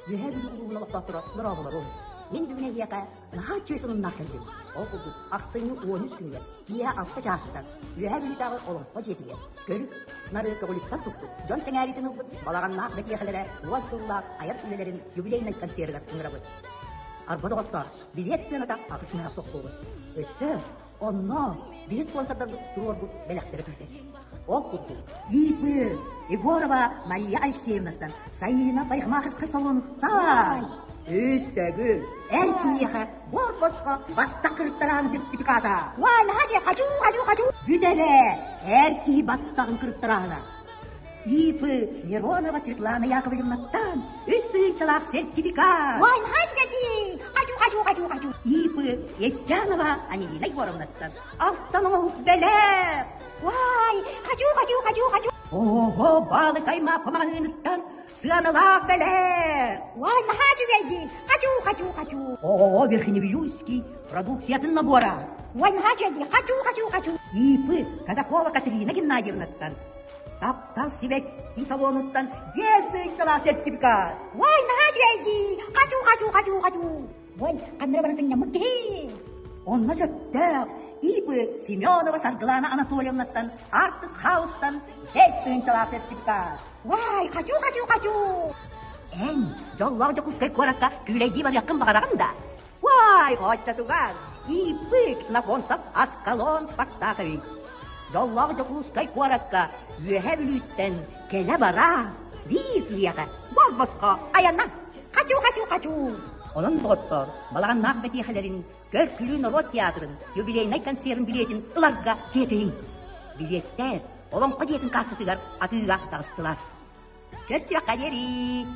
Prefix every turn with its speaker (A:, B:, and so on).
A: Үөһээ Бүлүү улууһун олохтоохторо дорооболоруҥ! Мин бүгүн эһиэхэ наһаа үчүгэй сонуннаах кэллим. Ол курдук, ахсынньы 13 күнүгэр киэһэ 6 чаастан Үөһээ Бүлүүтээҕи Олоҥхо дьиэтигэр көрүк нары көҕүлүттэн туппут, дьон сэҥээриитин ылбыт балаҕаннаах бэтиэхэлэрэ уон сыллаах айар үлэлэрин юбилейнай концерыгар ыҥырабыт. Арба доҕоттоор, билиэт сыаната 8 мөһөх сохтуубут. Өссө Онно биһи спонсордарбыт туруорбут бэлэхтэрэ күүтэр. Ол курдук, ИП Егорова Мария Алексеевнаттан Сайыына парикмахерскай салонуттан үс төгүл эр киһиэхэ буор-босхо баттах кырыттараан сертификата.
B: Вай, наһаа хочу, хочу, хочу.
A: Бүт эрэ, эр киһи баттаҕын кырыттарааһына. ИП Миронова Светлана Яковлевнаттан үс тыһыынчалаах сертификат.
B: Вай, наһаа үчүгэйдии! Хочу, хочу, хочу, хочу.
A: ИП Еттянова Анелина Егоровнаттан алтан оҥоһук бэлэх.
B: Вай, хочу, хочу, хочу, хочу.
A: Ого, балыкай мааппа маҕаһыыныттан сыаналаах бэлэх.
B: Вай, наһаа үчүгэйдии! Хочу, хочу, хочу.
A: Ого, Верхневилюйский продукциятын набора.
B: Вай, наһаа үчүгэйдии! Хочу, хочу, хочу.
A: ИП Казакова Катерина Геннадьевнаттан Таптал сибэкки салонуттан 5 тыһыынчалаах сертификат.
B: Ой, наһаа үчүгэй дии! Хочу, хочу, хочу, хочу! Ой, ханна бара сынньаммыт киһи!
A: Онно сөптөөх ИП Семенова Саргылана Анатольевнаттан Артык Хаустан 5 тыһыынчалаах сертификат.
B: Ой, хочу, хочу, хочу!
A: Эн дьоллоох Дьокуускай куоракка күүлэйдии барыаххын баҕараҕын да? Уай, оччотугар ИП Ксенофонтов Аскалон Спартакович дьоллоох Дьокуускай куоракка Үөһээ Бүлүүттэн кэлэ-бара биир киһиэхэ буор-босхо айанна.
B: Хочу, хочу, хочу!
A: Онон доҕоттоор, балаҕаннаах бэтиэхэлэрин Көр-күлүү норуот театрын юбилейнай концерын билиэтин ыларга тиэтэйиҥ. Билиэттэр Олоҥхо дьиэтин кассатыгар атыыга таҕыстылар. Көрсүөххэ диэри!